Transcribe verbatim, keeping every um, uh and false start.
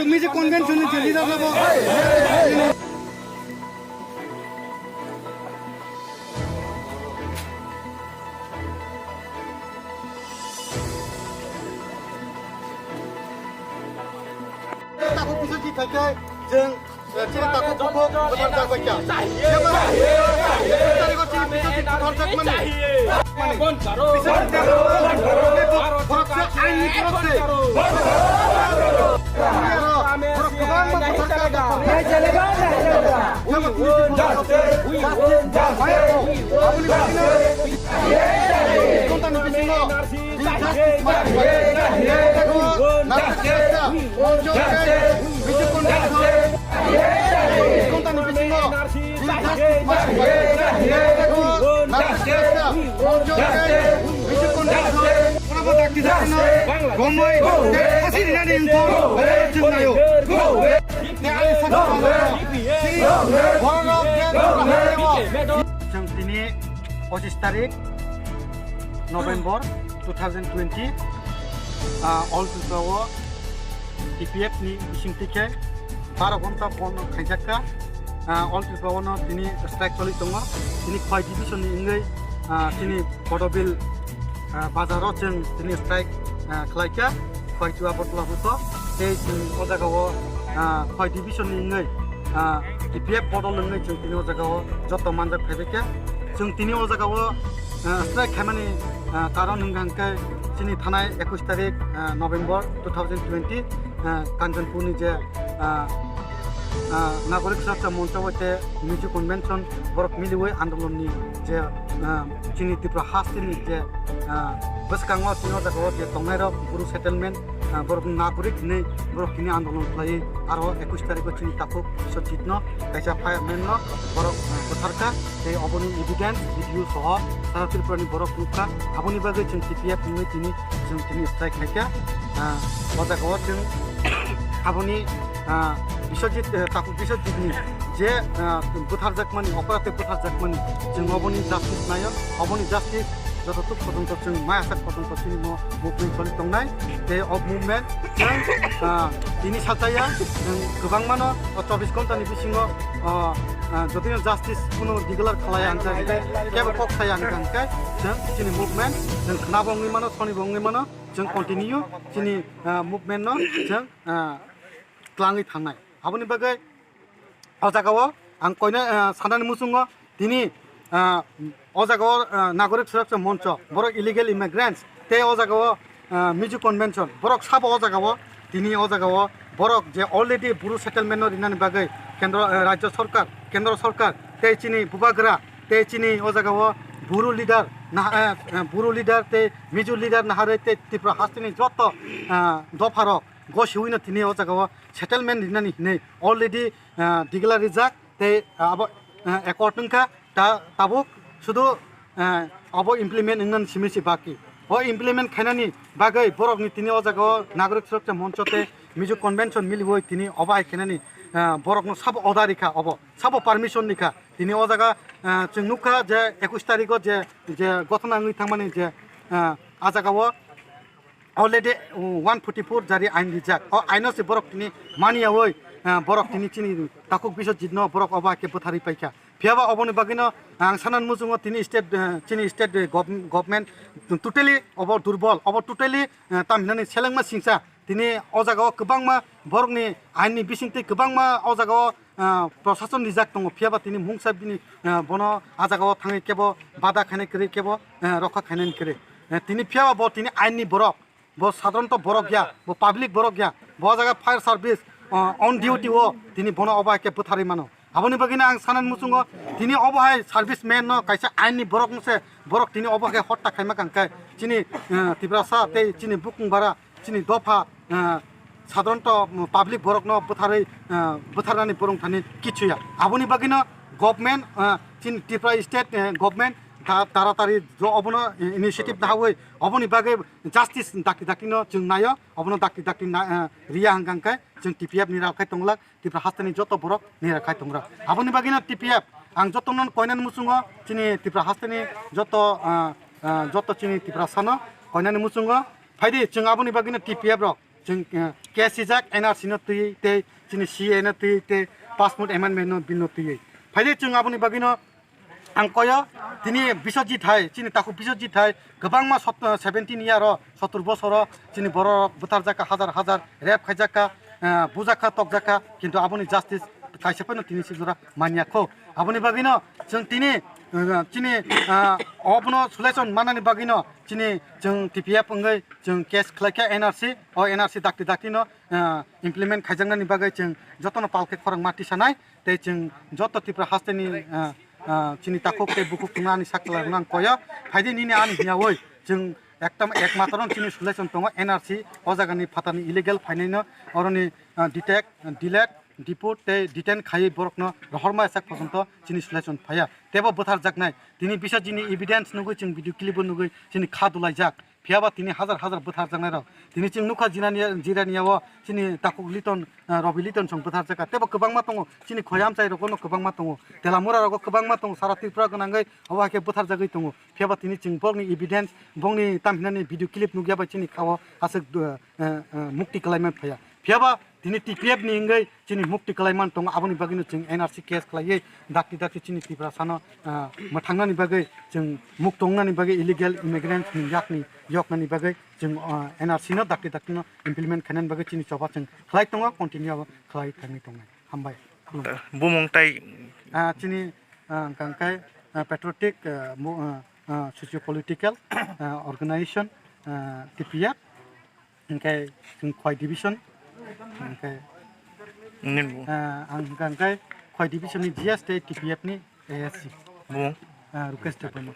Music convention ni je leader labo. Takhuk bwswk thwi thai khe chwng, eh, chini takhuk bukhuk bwthar jak bai kha. Jeba, tarik o chini bwswk thwi bwthar jak mani. Mani. Bwswk thwi jak mani. Borok se aini borok se. Borok kwbangma bwthar jak bai kha. Jeba, justice, justice, justice. Aboni bagwino, kontani bisingo. Chwng tini pochis tarik November two thousand twenty, ah, All Tripura o T P F ni bising twi khe baro ghonta bondo khaijak kha. Ah, All Tripura o no tini strike choli tongo. Tini Khowai division ni wngwi, ah, tini Bodobil, ah, bazar o chwng tini strike, ah, khlai kha. Khowai Chua Botla Buto tei chwng o jaga o, ah, Khowai division ni wngwi, ah, T P F bodol wngwi chwng tini o jaga o joto manjak phaibai kha. Chwng tini o jaga o, ah, strike khaimani, ah, karon hwnkha hwnkhe chini thanai ekush tarik, ah, November two thousand twenty, ah, Kanchanpur ni je, ah, ah, Nagorik Suraksa Moncho bai te Mizo Convention borok miliwi andolon ni je, ah, chini Tripura hasteni je, ah, bwskango tini o jaga o je tongnai rok Bru settlement, ah, borok nagorik hinwi borok tini andolon khlaiwi aro ekush tarikh o chini takhuk Biswajit no kaisa fireman no borok, ah, bwthar kha tei oboni evidence video soho sara Tripura ni borok nuk kha. Aboni bagwi chwng T P F wngwi tini chwng tini strike khai kha. Ah, o jaga o chwng aboni, ah, Biswajit, eh, takhuk Biswajit ni je, ah, bwthar jak mani, opor tei bwthar jak mani chwng oboni justice naio, oboni justice joto tuk pojonto chwng maya sak pojonto chini mo movement choli tongnai. Tei o movement chwng, ah, tini saltaya, chwng kwbangmano o chobbish ghonta ni bisingo, ah, ah, jotino justice kuno declare khlaiya hwnkha hwnkhe, kebo kok saya hwnkha hwnkhe, chwng chini movement chwng khnabo wngwi mano, sonibo wngwi mano, chwng continue chini, ah, movement no chwng, ah, twlangwi thangnai. Aboni bagwi o jaga o ang koina, ah, sanani muchungo tini, ah, o jaga o, ah, Nagorik Suraksa Moncho, borok illegal immigrants, tei o jaga o, ah, Mizo Convention, borok sabo o jaga o, tini o jaga o borok je already Bru settlement no rinani bagwi kendro, ah, rajyo sorkar, kendro sorkar, tei chini bubagra, tei chini o jaga o Bru leader, nah-, ah, ah, Bru leader tei Mizo leader naharwi tei Tripura hasteni joto, ah, dopha rok gosiwino tini o jaga o settlement rinani hinwi already, ah, declare rijak. Tei, ah, abo, ah, accord wngkha ta-, tabuk sudu, ah, abo implement wngna simi se baki. O implement khainani bagwi borokni tini o jaga o Nagorik Suraksa Moncho tei Mizo Convention miliwi tini obo hai khainani, ah, borokno sabo order rikha obo, sabo permission rikha. Tini o jaga, ah, chwng nukha je ekush tarikh o je, je gothona wngwi thangmani je, ah, a jaga o already, uh, one forty-four jari ain rijak. O aino se borok tini maniyawi, uh, borok tini chini takhuk Biswajit no borok obo hai khe bwtharwi paikha. Phiyaba oboni bagwino ang sanani muchungo tini state, uh, chini state, uh, gov-, government totally obo durbol, obo totally, uh, tamhinani selengma singsa. Tini o jaga o kwbangma borokni ain ni bisingtwi kwbangma o jaga o, uh, prosason rijak tongo. Phiyaba tini mungsa bini, uh, bono a jaga o thangwi kebo bada khainai kwrwi kebo, uh, rokha khainani kwrwi. Uh, tini phiyaba bo tini ain ni borok. Bo sadharanto borok ya, bo public borok ya, bo jaga fire service, uh, on duty o tini bono obo hai khe bwtharwi mano. Aboni bagwino ang sanani muchungo tini obo hai service man no kaisa ain ni borok no se borok tini obo hai khe hotta khaima kang khe chini, uh, Tiprasa tei chini bukung bara chini dopha, uh, sadharanto, um, public borok no bwtharwi, uh, bwtharnani borok thani kichu ya. Aboni bagwino government, uh, chini Tripura state, uh, government ta-, taratari jo obono initiative nahawi oboni bagwi justice dakti dakti no chwng naio, obono dakti dakti na, eh, riya hwnkha hwnkhe chwng T P F ni ralkhai tonglak, Tripura hasteni joto borok ni ralkhai tonglak. Aboni bagwino T P F ang jotono koinani muchungo chini Tripura hasteni joto, eh, eh, joto chini Tiprasano koinani muchungo phaidi chwng aboni bagwino T P F rok chwng, eh, case sijak N R C no twi tei chini C A no twi tei passport amendment no bini no twi. Phaidi chwng aboni bagwi no ang koyo tini Biswajit hai, chini takhuk Biswajit hai kwbangma sot-, seventeen year o, sottur bosor o chini borok bwtharjak kha, hazar hazar rape khaijak kha, eh, bujak kha, tokjak kha, kintu aboni justice kaisa phano tini sijora manya kho. Aboni bagwi no chwng tini, eh, chini, eh, obono solution manani bagwi no chini chwng T P F wngwi chwng case khlai kha N R C, o N R C dakti dakti no, eh, implement khaijaknani bagwi chwng jotono palkhe khorang ma tisanai. Tei chwng joto Tripura hasteni, ah, ah, chini takhuk tei bukhuk tongna ani sakla rwna ang koyo. Phaidi nini ani hiyawi chwng ektam ekmatro chini solution tongo N R C o jagani phatani illegal phainaino oroni, ah, detect, delete, deport tei detain khaiwi borokno rohorma sak pojonto chini solution phaiya. Tebo bwtharjaknai. Tini bisa chini evidence nugwi chwng video clip o nugwi chini kha dulaijak. Phiyaba tini hazar hazar bwtharjaknairok. Tini chwng nukha Jirania, Jirania o chini takhuk Liton, ah, Robi Liton song bwtharjakha. Tebo kwbangma tongo. Chini khoyamchai rogo no kwbangma tongo. Telamura rogo kwbangma tongo. Sara Tripura gwnangwi obo hai khe bwtharjagwi tongo. Phiyaba tini chwng bokni evidence, bokni tamhinani video clip nukya bai chini khao aswk, eh, eh, eh, mukti kwlaiman phaiya. Phiyaba tini T P F ni wngwi chini mukti kwlaiman tongo, aboni bagwino chwng N R C case khlaiwi dakti dakti chini Tiprasano, ah, mwthangnani bagwi chwng mukto wngnani bagwi illegal immigrant ni yakni yoknani bagwi chwng, ah, N R C no dakti dakti no implement khainani bagwi chini choba chwng khlai tongo, continue abo khlai thangwi tongnai. Hambai. Khulumkha. Bumung tai? Ah, chini, ah, hwnkha khe, ah, patriotic, ah, mo-, ah, ah, socio political, ah, organization, ah, T P F. Hwnkhe chwng Khowai division, hwnkhe, nini bo? Ah, ang hwnkha hwnkhe Khowai division ni G S tei T P F ni A S C. Bumung? Ah, Rukesh Debbarma.